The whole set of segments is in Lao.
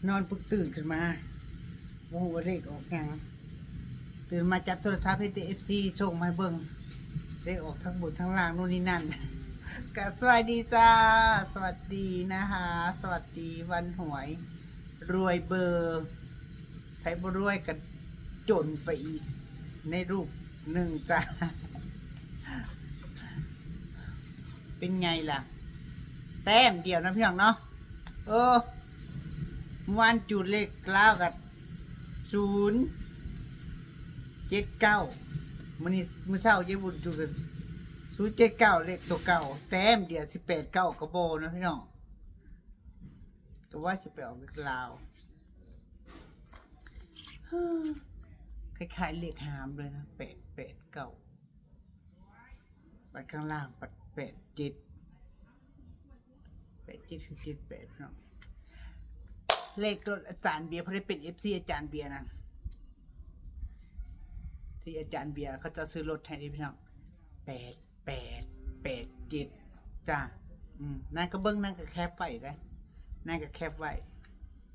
ນອນປຶກຕື່ນຂຶ້ນມາ ບໍ່ຮູ້ວ່າເລກອອກຫຍັງ. ຕື່ນມາຈັບໂທລະສັບ ເຫັນແຕ່ເອັຟຊີສົ່ງມາໃຫ້ເບິ່ງ ເລກອອກທັງບົນທັງລ່າງໂນ່ນນີ້ນັ້ນ. ກະສະບາຍດີຈ້າ ສະຫວັດດີນະຄະ ສະຫວັດດີວັນຫວຍ ລວຍເບີ ໃຜບໍ່ລວຍກະຈົນໄປອີກໃນຮູບໜຶ່ງຈ້າ. ເປັນໄງລະ ແຕ້ມດຽວນະພີ່ນ້ອງເນາະ. ເອີ ມື້ວານຈູດເລກລາວກະສູນເຈັດເກົ້າ ມື້ນີ້ ມື້ເຊົ້າເຈ້ບຸນຈູດກະສູນເຈັດເກົ້າ ເລກໂຕເກົ່າ ແຕ້ມດຽວ ສິບແປດເກົ້າກະບໍ່ນະພີ່ນ້ອງ. ກະວ່າຊິໄປອອກເລກລາວ ຄ້າຍໆເລກຫາມເລີຍນະ ແປດແປດເກົ້າ ບັດຂ້າງລ່າງບັດແປດເຈັດ ແປດເຈັດຄືເຈັດແປດເນາະ. ເລກລົດອາຈານເບຍ ຜູ້ໃດເປັນເອັຟຊີອາຈານເບຍນັ້ນ ທີ່ອາຈານເບຍເຂົາເຈົ້າຊື້ລົດໃຫ້ເດ້ພີ່ນ້ອງ ແປດ ແປດ ແປດເຈັດຈ້າ. ອືມ ນາງກະເບິ່ງ ນາງກະແຄບໄວ້ເດ້ ນາງກະແຄບໄວ້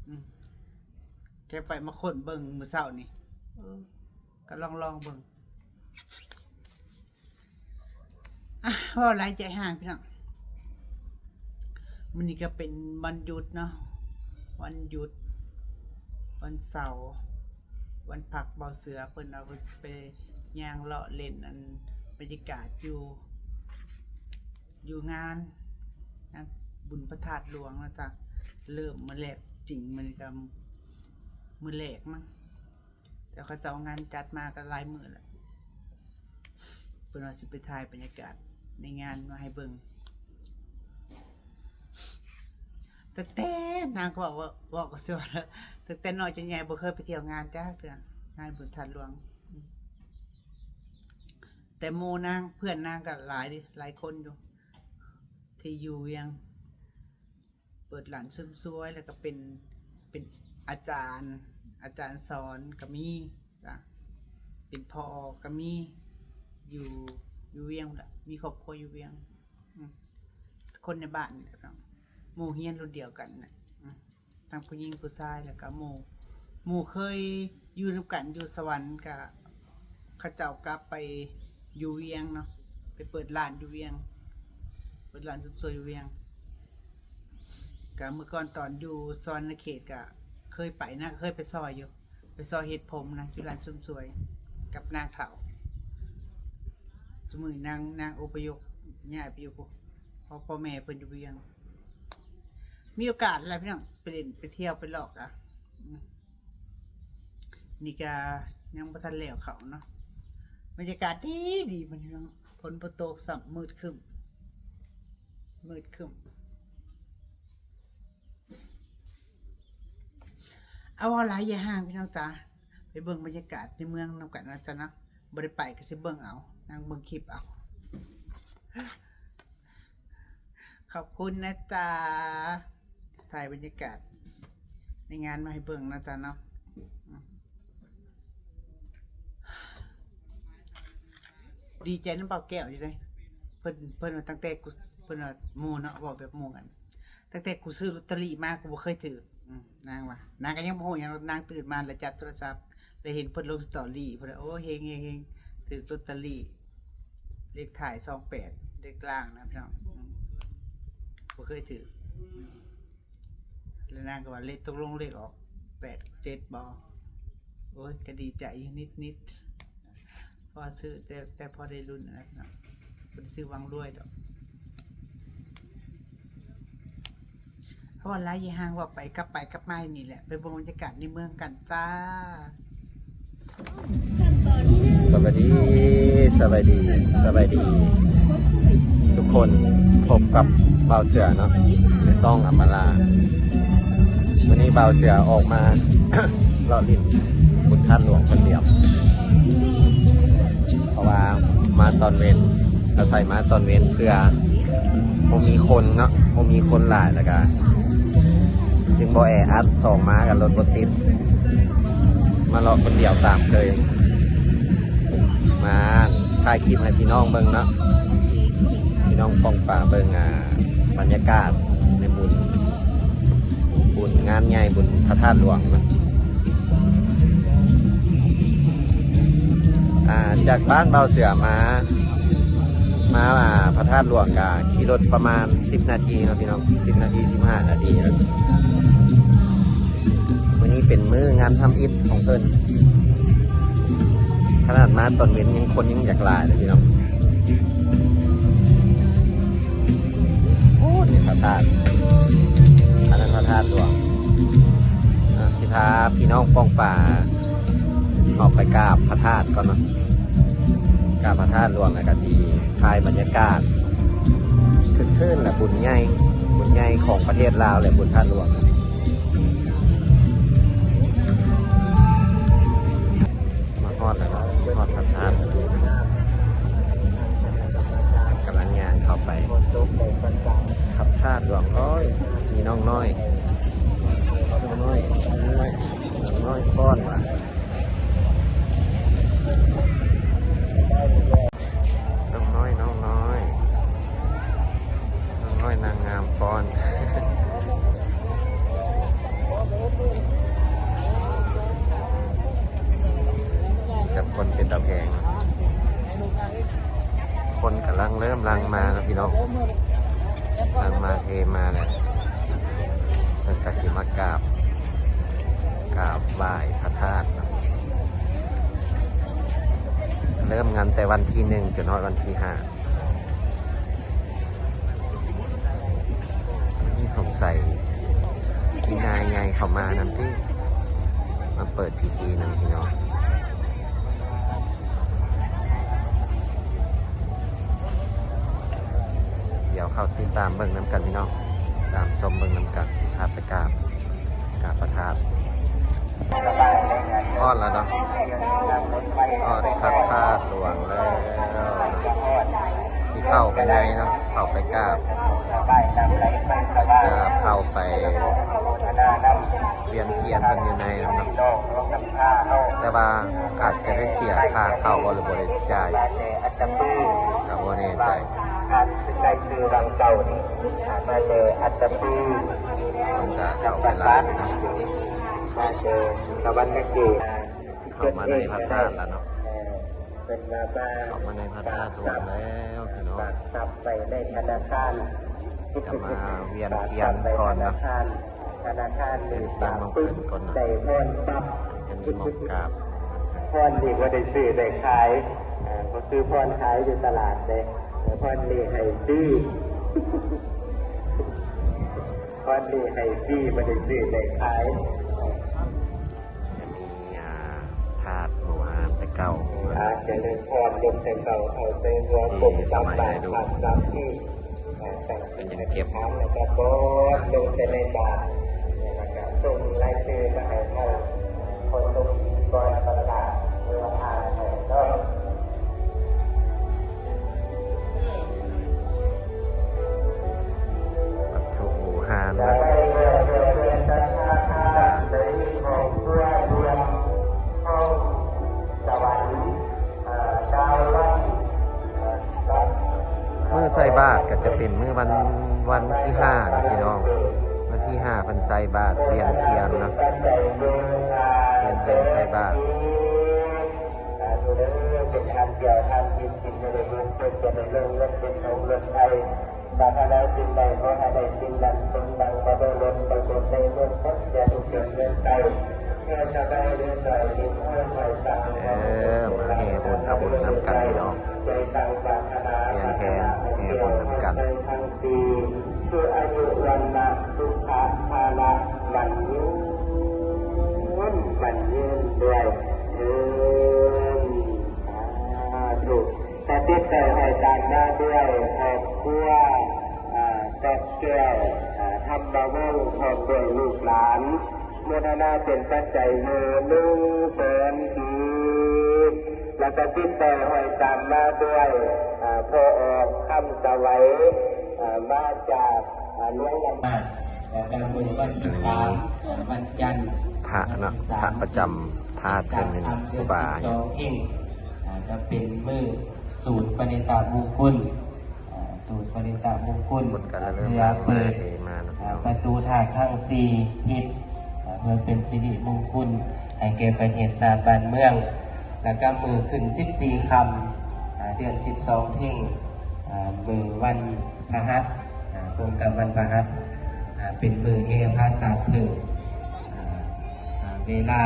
ອືມ ແຄບໄວ້ມາຄົ້ນເບິ່ງມື້ເຊົ້ານີ້ ເອີ ກະລອງລອງເບິ່ງ. ອ່ະ ເວົ້າຫຼາຍໃຈຫ້າງພີ່ນ້ອງ. ມື້ນີ້ກະເປັນວັນຢຸດເນາະ ວັນຢຸດ ວັນເສົາ ວັນພັກ. ເບົາເສືອເພິ່ນວ່າເພິ່ນຊິໄປຍ່າງເລາະເຫຼັ້ນ ອັນ ບັນຍາກາດຢູ່ ຢູ່ງານ ງານບຸນພະທາດຫຼວງນະຈ້າ. ເລີ່ມມື້ແລກຈິງ ມື້ນີ້ກະມື້ແລກມັ້ງ ແຕ່ເຂົາເຈົ້າງານຈັດມາກະຫຼາຍມື້ແລ້ວ. ເພິ່ນວ່າຊິໄປຖ່າຍບັນຍາກາດໃນງານມາໃຫ້ເບິ່ງ. ຕັ້ງແຕ່ນາງກະເວົ້າ ເວົ້າກະຊິວ່າ ຕັ້ງແຕ່ນ້ອຍຈົນໃຫຍ່ບໍ່ເຄີຍໄປທ່ຽວງານຈັກເທື່ອ ງານບຸນທາດຫຼວງ. ແຕ່ໝູ່ນາງ ເພື່ອນນາງກະຫຼາຍເດ້ ຫຼາຍຄົນຢູ່ ທີ່ຢູ່ວຽງ ເປີດຮ້ານເສີມສວຍ ແລ້ວກະເປັນ ເປັນອາຈານ ອາຈານສອນກະມີ ເປັນ ຜອ ກະມີ ຢູ່ ຢູ່ວຽງພຸ້ນລະ ມີຄອບຄົວຢູ່ວຽງ ອືມ ຄົນໃນບ້ານນີ້ແຫຼະ ໝູ່ຮຽນລຸ້ນດຽວກັນນະ ອືມ ທັງຜູ້ຍິງຜູ້ຊາຍ ແລ້ວກະໝູ່ ໝູ່ເຄີຍຢູ່ນຳກັນຢູ່ສະຫວັນ ກະເຂົາເຈົ້າກັບໄປຢູ່ວຽງເນາະ ໄປເປີດຮ້ານຢູ່ວຽງ ເປີດຮ້ານເສີມສວຍຢູ່ວຽງ. ກະເມື່ອກ່ອນຕອນຢູ່ສະຫວັນນະເຂດກະເຄີຍໄປນະ ເຄີຍໄປຊ່ອຍຢູ່ ໄປຊ່ອຍເຮັດຜົມນະ ຢູ່ຮ້ານເສີມສວຍກັບນາງເຖົ້າ. ຊຸມື້ນີ້ນາງ ນາງອົບພະຍົບຍ້າຍໄປຢູ່ພຸ້ນ ເພາະພໍ່ແມ່ເພິ່ນຢູ່ວຽງ. ມີໂອກາດແຫຼະພີ່ນ້ອງ ໄປຫຼິ້ນໄປທ່ຽວໄປເລາະກະ ອືມ ນີ້ກະຍັງບໍ່ທັນແລ້ວເຂົ້າເນາະ. ບັນຍາກາດດີດີມື້ນີ້ເນາະ ຝົນບໍ່ຕົກຊ້ຳ ມືດຄຶ້ມ ມືດຄຶ້ມ. ເອົາ ເວົ້າຫຼາຍຢ່າຫ່າງພີ່ນ້ອງຈ້າ ໄປເບິ່ງບັນຍາກາດໃນເມືອງນຳກັນນະຈ້າເນາະ. ບໍ່ໄດ້ໄປກະຊິເບິ່ງເອົາ ນັ່ງເບິ່ງຄລິບເອົາ. ຂອບຄຸນນະຈ້າ ຖ່າຍບັນຍາກາດໃນງານມາໃຫ້ເບິ່ງນະຈ້າເນາະ. ອືມ ດີໃຈນຳບ່າວແກ້ວຢູ່ເດ້ ເພິ່ນ ເພິ່ນວ່າຕັ້ງແຕ່ກູ ເພິ່ນວ່າໝູ່ເນາະ ເວົ້າແບບໝູ່ກັນ ຕັ້ງແຕ່ກູຊື້ລອດເຕີຣີມາ ກູບໍ່ເຄີຍຖືກ. ອືມ ນາງວ່າ ນາງກະຍັງບໍ່ຮູ້ຫຍັງ ນາງຕື່ນມາແລ້ວຈັບໂທລະສັບ ແລ້ວເຫັນເພິ່ນລົງສະຕໍຣີພຸ້ນນະ ໂອ້ ເຮັງໆໆ ຖືກລອດເຕີຣີ ເລກທ້າຍສອງແປດ ເລກລ່າງນະພີ່ນ້ອງ. ອືມ ບໍ່ເຄີຍຖືກ ອືມ ແລ້ວນາງກະວ່າ ເລກ ຕົກລົງເລກອອກແປດເຈັດບໍ່? ໂອ້ຍ ກະດີໃຈຢູ່ນິດໆ ພໍຊື້ ແຕ່ ແຕ່ພໍໄດ້ລຸ້ນນະພີ່ນ້ອງ ບໍ່ໄດ້ຊື້ຫວັງລວຍດອກ. ເວົ້າຫຼາຍຢ່າຫ່າງ ເວົ້າໄປກັບໄປກັບມາຢູ່ນີ້ແຫຼະ ໄປເບິ່ງບັນຍາກາດໃນເມືອງກັນຈ້າ. ສະບາຍດີ ສະບາຍດີ ສະບາຍດີທຸກຄົນ ພົບກັບບ່າວເສືອເນາະ ໃນຊ່ອງອຳມາລາ. ມື້ນີ້ບ່າວເສືອອອກມາເລາະຫຼິ້ນບຸນທາດຫຼວງຄົນດຽວ ເພາະວ່າມາຕອນເວັນ ອາໄສມາຕອນເວັນເພື່ອບໍ່ມີຄົນເນາະ ບໍ່ມີຄົນຫຼາຍ ແລ້ວກະຈຶ່ງບໍ່ແອອັດ ສອງມາກະລົດບໍ່ຕິດ ມາເລາະຄົນດຽວຕາມເຄີຍ ມາຖ່າຍຄລິບໃຫ້ພີ່ນ້ອງເບິ່ງເນາະ ພີ່ນ້ອງປ້ອງປາເບິ່ງ ອ່າ ບັນຍາກາດໃນບຸນ. ບຸນງານໃຫຍ່ ບຸນພະທາດຫຼວງເນາະ. ອ່າ ຈາກບ້ານບ່າວເສືອມາ ມາ ອ່າ ພະທາດຫຼວງກະຂີ່ລົດປະມານສິບນາທີເນາະພີ່ນ້ອງ ສິບນາທີ ສິບຫ້ານາທີເນາະ. ມື້ນີ້ເປັນມື້ງານທຳອິດຂອງເພິ່ນ ຂະໜາດມາຕອນເວັນຍັງຄົນຍັງຢາກຫຼາຍເລີຍພີ່ນ້ອງ. ໂອ້ ນີ້ພະທາດ ອັນນັ້ນພະທາດຫຼວງ. ອ່າ ຊິພາພີ່ນ້ອງປ້ອງປາເຂົ້າໄປກາບພະທາດກ່ອນເນາະ ກາບພະທາດຫຼວງ ແລ້ວກະຊິຖ່າຍບັນຍາກາດ ຄຶກຄື້ນແຫຼະ ບຸນໃຫຍ່ ບຸນໃຫຍ່ຂອງປະເທດລາວແຫຼະ ບຸນທາດຫຼວງ. ມາຮອດແລ້ວເນາະ ຮອດພະທາດ ກຳລັງຍ່າງເຂົ້າໄປ ພະທາດຫຼວງ. ໂອ້ຍ ມີນ້ອງນ້ອຍ ນ້ອງນ້ອຍ ນ້ອງນ້ອຍ ນ້ອງນ້ອຍຟ້ອນວ່າ ນ້ອງນ້ອຍ ນ້ອງນ້ອຍ ນ້ອງນ້ອຍນາງງາມຟ້ອນ. ຈັບຄົນເປັນຕາແພງ ຄົນກຳລັງເລີ່ມຫຼັ່ງມາເນາະພີ່ນ້ອງ ຫຼັ່ງມາເທມາແລ້ວ ເພິ່ນກະຊິມາກາບ ກາບໄຫວ້ພະທາດເນາະ. ເລີ່ມງານແຕ່ວັນທີໜຶ່ງ ຈົນຮອດວັນທີຫ້າ. ນີ້ສົງໄສມີນາຍໃຫຍ່ເຂົ້າມານຳຕິ ມາເປີດພິທີນຳພີ່ນ້ອງ. ດຽວເຂົ້າຕິດຕາມເບິ່ງນຳກັນພີ່ນ້ອງ ຕາມຊົມເບິ່ງນຳກັນ ຊິພາໄປກາບ ກາບພະທາດ. ຮອດແລ້ວເນາະ ຮອດພະທາດຫຼວງແລ້ວ ຊິເຂົ້າໄປໃນເນາະ ເຂົ້າໄປກາບ ໄປກາບ ເຂົ້າໄປວຽນທຽນເພິ່ນຢູ່ໃນເນາະ ແຕ່ວ່າອາດຈະໄດ້ເສຍຄ່າເຂົ້າບໍ່ ຫຼືບໍ່ໄດ້ຈ່າຍ ກະບໍ່ແນ່ໃຈ. ອັນຂຶ້ນໃນຊື່ວັງເກົ່ານີ້ ອາ ມາແຕ່ອັດຕະປື ເພິ່ນກະເຂົ້າໄປຫຼາຍຢູ່ເນາະ ມາແຕ່ສະຫວັນນະເຂດ ເຂົ້າມາໃນພະທາດແລ້ວເນາະ ເອີ ເພິ່ນວ່າມາ ເຂົ້າມາໃນພະທາດຫຼວງແລ້ວພີ່ນ້ອງ ຝາກຊັບໄວ້ໃນທະນາຄານ ກະມາວຽນທຽນກ່ອນເນາະ ທະນາຄານ ທະນາຄານນີ້ຝາກປຶ້ມໄດ້ພອນປັບ ຈະມີໝ່ອງກາບ ພອນນີ້ບໍ່ໄດ້ຊື້ໄດ້ຂາຍ ເອີ ບໍ່ຄືພອນຂາຍຢູ່ຕະຫຼາດເດ້ ເອີ ພອນນີ້ໃຫ້ຟຣີ ພອນນີ້ໃຫ້ຟຣີ ບໍ່ໄດ້ຊື້ໄດ້ຂາຍ. ຈະມີ ອ່າ ທາດບູຮານແຕ່ເກົ່າ ອາ ຈະເລີນພອນ ລຸກແຕ່ເກົ່າ ເອົາໃສ່ຫົວ ທີ່ ກົມ ສະ ສາມ ມາຍ ບາດ ໄດ້ດູ ພາກ ສາມ ທີ່ ເປັນຫຍັງເຈັບ ແລ້ວກໍບໍ່ລົງໃສ່ໃນບາດ ແລ້ວກໍສົ່ງລາຍຊື່ມາໃຫ້ເຮົາ ຄົນລົງ ກ່ອນປະກາດເພື່ອຜ່ານໃຫ້ເນາະ. ວັດຖຸບູຮານນະ ຈາກ ມື້ໃສ່ບາດກໍຈະເປັນມື້ວັນ ວັນທີຫ້ານະພີ່ນ້ອງ ວັນທີຫ້າເພິ່ນໃສ່ບາດ ວຽນທຽນເນາະ ວຽນທຽນໃສ່ບາດ. ສາທຸເດີ ເປັນທານກ່ຽວທານກິນ ກິນໃຫ້ໄດ້ບຸນ ເພິ່ນຈະໄດ້ລົງເງິນເປັນໂຊກລົດໄພ ປາດຖະໜາສິ່ງໃດ ຂໍໃຫ້ໄດ້ສິ່ງນັ້ນ ສົມດັ່ງປະໂມດລົດ ປະໂມດໃນເມືອງຄົນ ຢ່າທຸກເດືອນເມືອງໄກ ແຜ່ສະບາຍເດືອນໄກ ດິນຫ້ວຍຫ້ວຍຕ່າງ ເອີ ມາແຫ່ບຸນເອົາບຸນນຳກັນພີ່ນ້ອງ ໃຈຕັ້ງປາດຖະໜາ ວຽນແທນແຫ່ບຸນນຳກັນ ໃນທັງ ທີ່ ຄືອາຍຸວັນນະ ສຸຂະພະລະ ໝັ້ນຍືນ ໝັ້ນຍືນດ້ວຍເທີ້ນ ສາທຸ. ກະຕິດຕໍ່ຫ້ອຍຕາມມາດ້ວຍຄອບຄົວ ອາ ກອບແກ້ວ ອາ ທຳມະວົງ ພ້ອມດ້ວຍລູກຫຼານ ໂມທະນາເປັນປັດໄຈຢູ່ໜຶ່ງແສນກີບ ແລ້ວກະຕິດຕໍ່ຫ້ອຍຕາມມາດ້ວຍ ອາ ພໍ່ອອກ ຄຳສະໄຫວ ອາ ມາຈາກ ອາ ຫຼວງນ້ຳ ແລ້ວກະມື້ວັນທີສາມ ວັນຈັນ ພະເນາະ ພະປະຈຳທາດເພິ່ນນີ້ ຄູບາ ອາ ກະເປັນມື້ສູດປະລິຕະມຸງຄຸນ ອາ ສູດປະລິຕະມຸງຄຸນ ເພື່ອເປີດ ມາເນາະ ປະຕູທາດທັງສີ່ທິດ ເພື່ອເປັນສິລິມຸງຄຸນໃຫ້ແກ່ປະເທດຊາດບ້ານເມືອງ. ແລ້ວກໍມື້ຂຶ້ນສິບສີ່ຄ່ຳ ເດືອນສິບສອງເພັງ ມື້ວັນພະຫັດ ກົງກັບວັນພະຫັດ ເປັນມື້ແຫ່ພະສາດເຜິ້ງ ເວລາ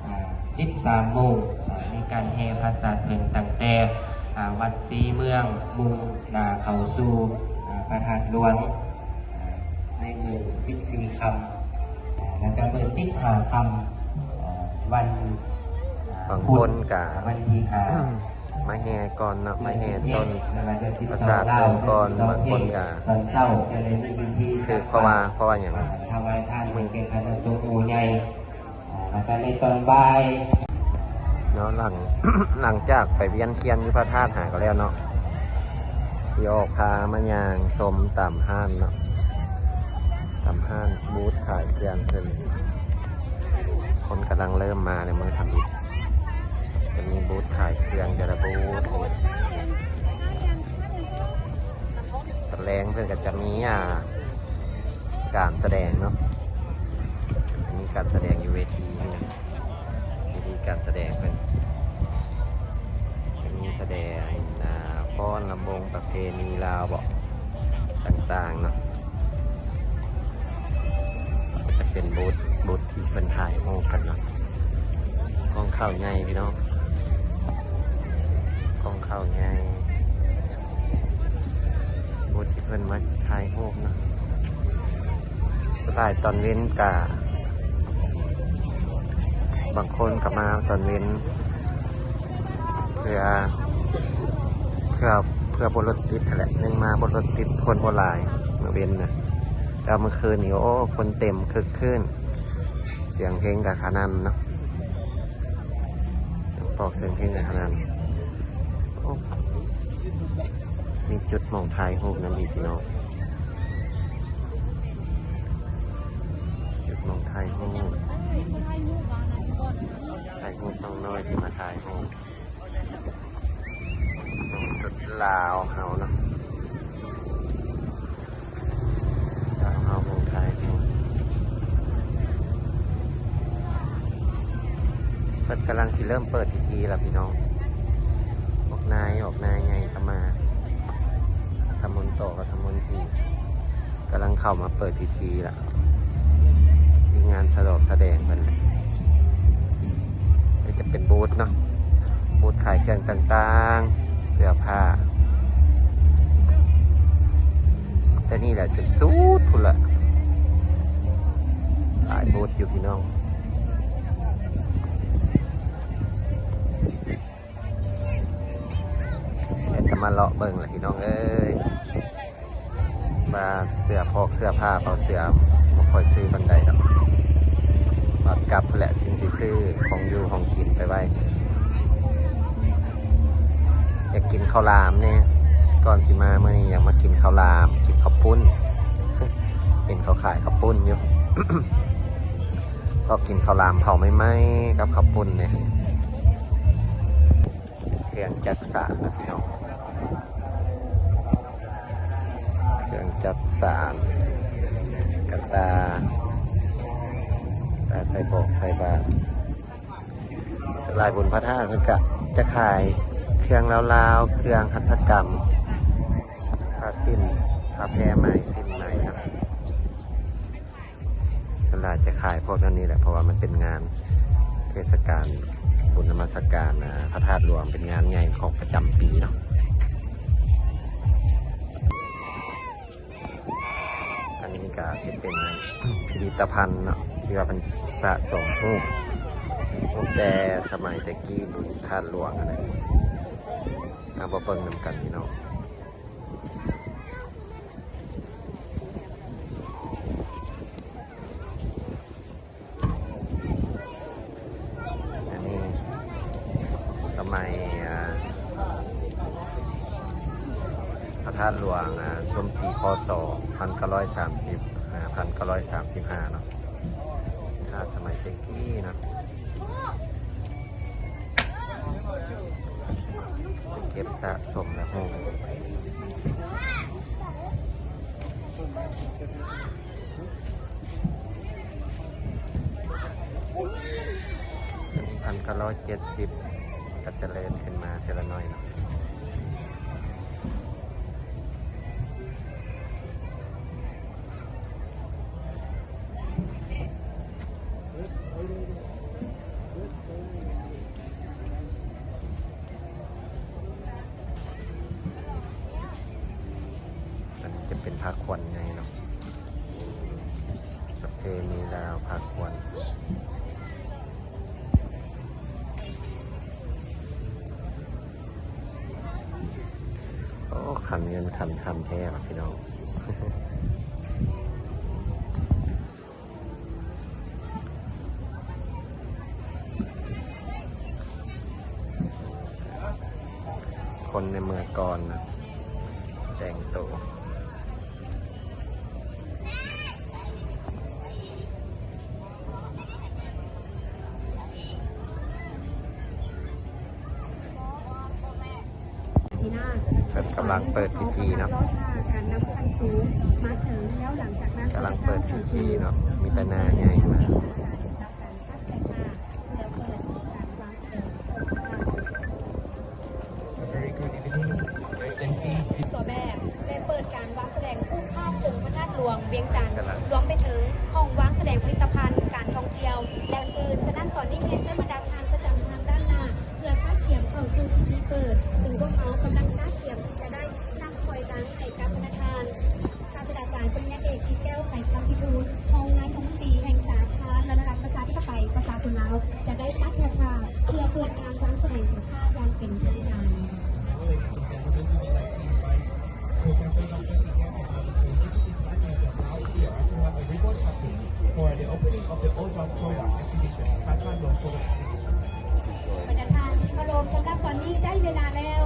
ອ່າ ສິບສາມໂມງ ອ່າ ມີການແຫ່ພະສາດເຜິ້ງຕັ້ງແຕ່ ອ່າ ວັດສີເມືອງ ມຸ່ງໜ້າເຂົ້າສູ່ ອ່າ ພະທາດຫຼວງ ອ່າ ໃນມື້ສິບສີ່ຄ່ຳ ອ່າ ແລ້ວກໍມື້ສິບຫ້າຄ່ຳ ອ່າ ວັນ ອ່າ ບາງຄົນກໍ ພຸດ ວັນທີຫ້າ ມາແຫ່ກ່ອນເນາະ ມາແຫ່ຕົ້ນພະສາດເຜິ້ງກ່ອນ ບາງຄົນກໍ ຄື ເພາະວ່າ ເພາະວ່າຫຍັງ ອ່າ ຖວາຍທານໃຫ້ແກ່ຄະນະສົງฆ์ໝູ່ໃຫຍ່ ອ່າ ແລ້ວກໍໃນຕອນບ່າຍເນາະ ຫຼັງ ຫຼັງຈາກໄປວຽນຄຽນຢູ່ພະທາດຫາກໍແລ້ວເນາະ ຊິອອກພາມາຍ່າງຊົມຕາມຮ້ານເນາະ ຕາມຮ້ານບູດຂາຍເຄື່ອງເພິ່ນ ຄົນກຳລັງເລີ່ມມາໃນມື້ທຳອິດ ຈະມີບູດຂາຍເຄື່ອງແຕ່ລະບູດ ຕອນແລງເພິ່ນກໍຈະມີ ອ່າ ການສະແດງເນາະ ຈະມີການສະແດງຢູ່ເວທີນີ້ນະ ເວທີການສະແດງເພິ່ນ ຈະມີສະແດງ ອ່າ ຟ້ອນລຳວົງປະເພນີລາວເບາະ ຕ່າງໆເນາະ ຈະເປັນບູດ ບູດທີ່ເພິ່ນຖ່າຍຮູບກັນເນາະ ກ້ອງເຂົ້າໃຫຍ່ພີ່ນ້ອງ ກ້ອງເຂົ້າໃຫຍ່ ຜູ້ທີ່ເພິ່ນມາຖ່າຍຮູບເນາະ ສ່ວນຫຼາຍຕອນເວັນກະ ບາງຄົນກະມາຕອນເວັນ ເພື່ອ ເພື່ອ ເພື່ອບໍ່ລົດຕິດຫັ້ນແຫຼະ ໜຶ່ງມາບໍ່ລົດຕິດ ຄົນບໍ່ຫຼາຍ ມື້ເວັນນະ ແຕ່ມື້ຄືນນີ້ ໂອ້ ຄົນເຕັມຄຶກຄື້ນ ສຽງເພງກະຂະໜ່ຳເນາະ ສຽງປອກສຽງເພງກະຂະໜ່ຳ. ໂອ້ ມີຈຸດໝ່ອງຖ່າຍຮູບນຳອີກພີ່ນ້ອງ ຈຸດໝ່ອງຖ່າຍຮູບ ຖ່າຍຮູບນ້ອງນ້ອຍທີ່ມາຖ່າຍຮູບ ໜຸ່ມສຸດລາວເຮົາເນາະ. ເຮົາເບິ່ງທ້າຍເຮົາ ເພິ່ນກຳລັງຊິເລີ່ມເປີດພິທີລະພີ່ນ້ອງ ພວກນາຍ ພວກນາຍໃຫຍ່ກໍມາ ລັດຖະມົນ ຕໍ່ລັດຖະມົນຕີ ກຳລັງເຂົ້າມາເປີດພິທີລະ ທີ່ງານສະດອກສະແດງເພິ່ນ ນີ້ຈະເປັນບູດເນາະ ບູດຂາຍເຄື່ອງຕ່າງໆ ເສື້ອຜ້າ ແຕ່ນີ້ແຫຼະຈົນສຸດພຸ້ນລະ ຫຼາຍບູດຢູ່ພີ່ນ້ອງ ເຮັດກະມາເລາະເບິ່ງລະພີ່ນ້ອງເອີຍ. ວ່າເສື້ອພອກເສື້ອຜ້າເຂົາເສື້ອບໍ່ຄ່ອຍຊື້ປານໃດດອກ ບາດກັບພຸ້ນແຫຼະຈຶ່ງຊິຊື້ຂອງຢູ່ຂອງກິນໄປໄວ້ ຢາກກິນເຂົ້າຫຼາມແດ່ ກ່ອນຊິມາມື້ນີ້ຢາກມາກິນເຂົ້າຫຼາມ ກິນເຂົ້າປຸ້ນ ເຫັນເຂົາຂາຍເຂົ້າປຸ້ນຢູ່ ຊອບກິນເຂົ້າຫຼາມເຜົາໃໝ່ໆ ກັບເຂົ້າປຸ້ນແດ່. ເຄື່ອງຈັກສານນະພີ່ນ້ອງ ເຄື່ອງຈັກສານ ກະຕ່າ ກະຕ່າໃສ່ບອກໃສ່ບາດ ສະຫຼາຍບຸນພະທາດເພິ່ນກະຈະຂາຍເຄື່ອງລາວໆ ເຄື່ອງຫັດຖະກຳ ຜ້າສິ້ນ ຜ້າແພໄໝ ສິ້ນໄໝເນາະ. ສ່ວນຫຼາຍຈະຂາຍພວກແນວນີ້ແຫຼະ ເພາະວ່າມັນເປັນງານເທດສະການບຸນນະມັດສະການ ອ່າ ພະທາດຫຼວງ ເປັນງານໃຫຍ່ຂອງປະຈຳປີເນາະ. ອັນນີ້ກະຊິເປັນພິພິທະພັນເນາະ ທີ່ວ່າເພິ່ນສະສົມຮູບ ຮູບແຕ່ສະໄໝແຕ່ກີ້ ບຸນທາດຫຼວງຫັ້ນນະ ເຮົາມາເບິ່ງນຳກັນພີ່ນ້ອງ. ອັນນີ້ສະໄໝ ອ່າ ພະທາດຫຼວງ ອ່າ ຊຸມປີ ພ.ສ. ພັນເກົ້າຮ້ອຍສາມສິບ ອ່າ ພັນເກົ້າຮ້ອຍສາມສິບຫ້າເນາະ ພະທາດສະໄໝແຕ່ກີ້ເນາະ ເກັບສະສົມແລ້ວໂຮມ. ໜຶ່ງພັນເກົ້າຮ້ອຍເຈັດສິບ ກໍຈະເລີນຂຶ້ນມາເທື່ອລະໜ້ອຍເນາະ. ອັນນີ້ຈະເປັນພາຄວັນໃຫຍ່ເນາະ ປະເພນີລາວພາຄວັນ. ໂອ້ ຂັນເງິນຂັນຄຳແທ້ວ່າພີ່ນ້ອງ. ຄົນໃນເມື່ອກ່ອນນະ ແຕ່ງໂຕ ເພິ່ນກຳລັງເປີດພິທີເນາະ ກຳລັງເປີດພິທີເນາະ ມີແຕ່ໜ້າໃຫຍ່ມາ. ຕົວແບບ ແລະ ເປີດການວາງສະແດງຮູບພາບອົງພະທາດຫຼວງວຽງຈັນ ລວມໄປເຖິງຫ້ອງວາງສະແດງຜະລິດຕະພັນ, ການທ່ອງທ່ຽວ ແລະ ອື່ນໆ. ສະນັ້ນ ຕອນນີ້ ຮຽນເຊີນບັນດາທ່ານປະຈຳທາງດ້ານໜ້າ ເພື່ອກະກຽມເຂົ້າສູ່ພິທີເປີດ, ຊຶ່ງພວກເຮົາກຳລັງກະກຽມທີ່ຈະໄດ້ນັບຖອຍຫຼັງໃຫ້ກັບພະນະທ່ານ ສາດສະດາຈານປະລິນຍາເອກ ຈິດແກ້ວ ໄຂຄຳພິທູນ ຮອງນາຍົກລັດຖະມົນຕີແຫ່ງສາທາລະນະລັດປະຊາທິປະໄຕປະຊາຊົນລາວ ຈະໄດ້ຕັດແຖວພາບເພື່ອເປີດງານວາງສະແດງສິນຄ້າຢ່າງເປັນທາງການ. Now, ladies and gentlemen, we would like to invite Professor Doctor T K Khaikhampichun, Deputy Prime Minister of Laos, here to have a ribbon cutting for the opening of the Old Jong Products Exhibition, ພະທາດຫຼວງ Product Exhibition. ບັນດາທ່ານທີ່ເຄົາລົບ, ສຳລັບຕອນນີ້ໄດ້ເວລາແລ້ວ.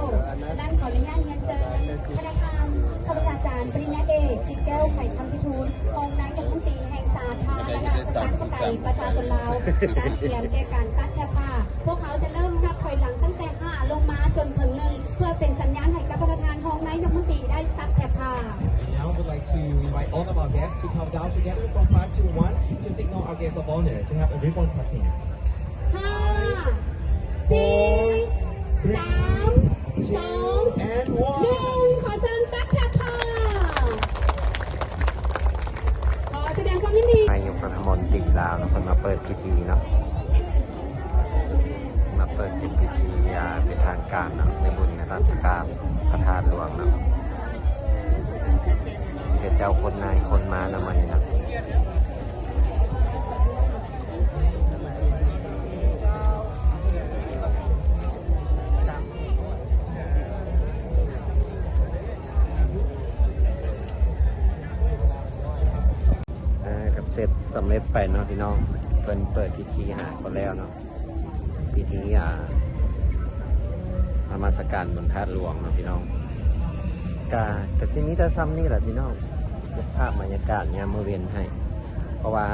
ສະນັ້ນ ຂໍອະນຸຍາດຮຽນເຊີນ ພະນະທ່ານ ສາດສະດາຈານ ປະລິນຍາເອກ ຈິດແກ້ວ ໄຂຄຳພິທູນ ຮອງນາຍົກລັດຖະມົນຕີແຫ່ງສາທາລະນະລັດປະຊາທິປະໄຕປະຊາຊົນລາວ ກະກຽມແກ່ການຕັດແຖວພາບ. ພວກເຮົາຈະເລີ່ມນັບຖອຍຫຼັງຕັ້ງແຕ່ຫ້າລົງມາຈົນເຖິງໜຶ່ງ ເພື່ອເປັນສັນຍານໃຫ້ກັບພະນະທ່ານຮອງນາຍົກລັດຖະມົນຕີໄດ້ຕັດແຖວພາບ. We now would like to invite all of our guests to count down together from five to one to signal our guest of honor to have a ribbon cutting. ຫ້າ ສີ່ ສາມ ສອງ ໜຶ່ງ ຂໍເຊີນຕັດແຖວພາບ. ຂໍສະແດງຄວາມຍິນດີ. ນາຍົກລັດຖະມົນຕີລາວເນາະ ເພິ່ນມາເປີດພິທີເນາະ ມາເປີດເປັນພິທີຢ່າງເປັນທາງການເນາະ ໃນບຸນໃນເທດສະການພະທາດຫຼວງເນາະ. ເຂົາເຈົ້າຄົນໃນຄົນມານຳ ມື້ນີ້ເນາະ. ອ່າ ກໍເສັດສຳເລັດໄປເນາະພີ່ນ້ອງ ເພິ່ນເປີດພິທີຫາກໍແລ້ວເນາະ ພິທີ ອ່າ ນະມັດສະການບຸນທາດຫຼວງເນາະພີ່ນ້ອງ. ກະ ກະຊິມີແຕ່ຊ່ຳນີ້ແຫຼະພີ່ນ້ອງ ເກັບພາບບັນຍາກາດຍາມມື້ເວັນໃຫ້ ເພາະວ່າ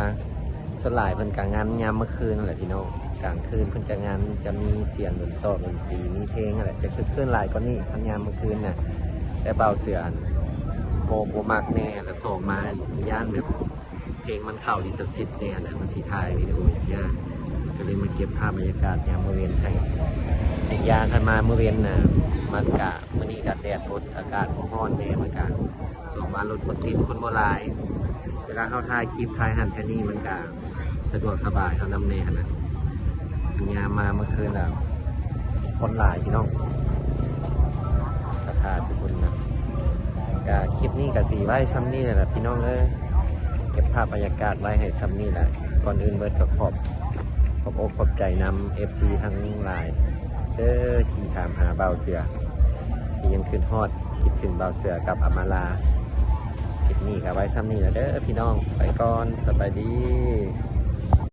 ສ່ວນຫຼາຍເພິ່ນກະງານຍາມມື້ຄືນຫັ້ນແຫຼະພີ່ນ້ອງ. ກາງຄືນເພິ່ນຈະງານ ຈະມີສຽງດົນຕອກດົນຕີ ມີເພງຫັ້ນແຫຼະ ຈະຄຶກຄື້ນຫຼາຍກວ່ານີ້ ຄັນຍາມມື້ຄືນນະ. ແຕ່ບ່າວເສືອຫັ້ນ ໂອ້ ບໍ່ມັກແນ່ ແລະ ສອງມາຢ້ານແບບ ເພງມັນເຂົ້າລິຂະສິດແດ່ຫັ້ນນະ ມັນຊິຖ່າຍວິດີໂອຍາກ ກໍເລີຍມາເກັບພາບບັນຍາກາດຍາມມື້ເວັນໃຫ້. ອີກຢ່າງຄັນມາມື້ເວັນນະ ມັນກະ ມື້ນີ້ກະແດດອົດ ອາກາດບໍ່ຮ້ອນແດ່ ມັນກະສອງມາລົດບໍ່ຕິດ ຄົນບໍ່ຫຼາຍ. ເວລາເຮົາຖ່າຍຄລິບ ຖ່າຍຫັ້ນຖ່າຍນີ້ ມັນກະສະດວກສະບາຍເຮົານຳແດ່ຫັ້ນນະ. ຍາມມາເມື່ອຄືນລະ ຄົນຫຼາຍພີ່ນ້ອງ ພະທາດທຸກຄົນນະ. ກະຄລິບນີ້ກະຊິໄວ້ຊ່ຳນີ້ແຫຼະພີ່ນ້ອງເອີຍ ເກັບພາບບັນຍາກາດໄວ້ໃຫ້ຊ່ຳນີ້ແຫຼະ. ກ່ອນອື່ນເບີດກໍຂອບ ຂອບອົກຂອບໃຈນຳເອັຟຊີທັງຫຼາຍເດີ ທີ່ຖາມຫາບ່າວເສືອ ທີ່ຍັງຄິດຮອດຄິດເຖິງບ່າວເສືອກັບອຳມາລາ. ຄລິບນີ້ກະໄວ້ຊ່ຳນີ້ແຫຼະເດີພີ່ນ້ອງ ໄປກ່ອນ ສະບາຍດີ.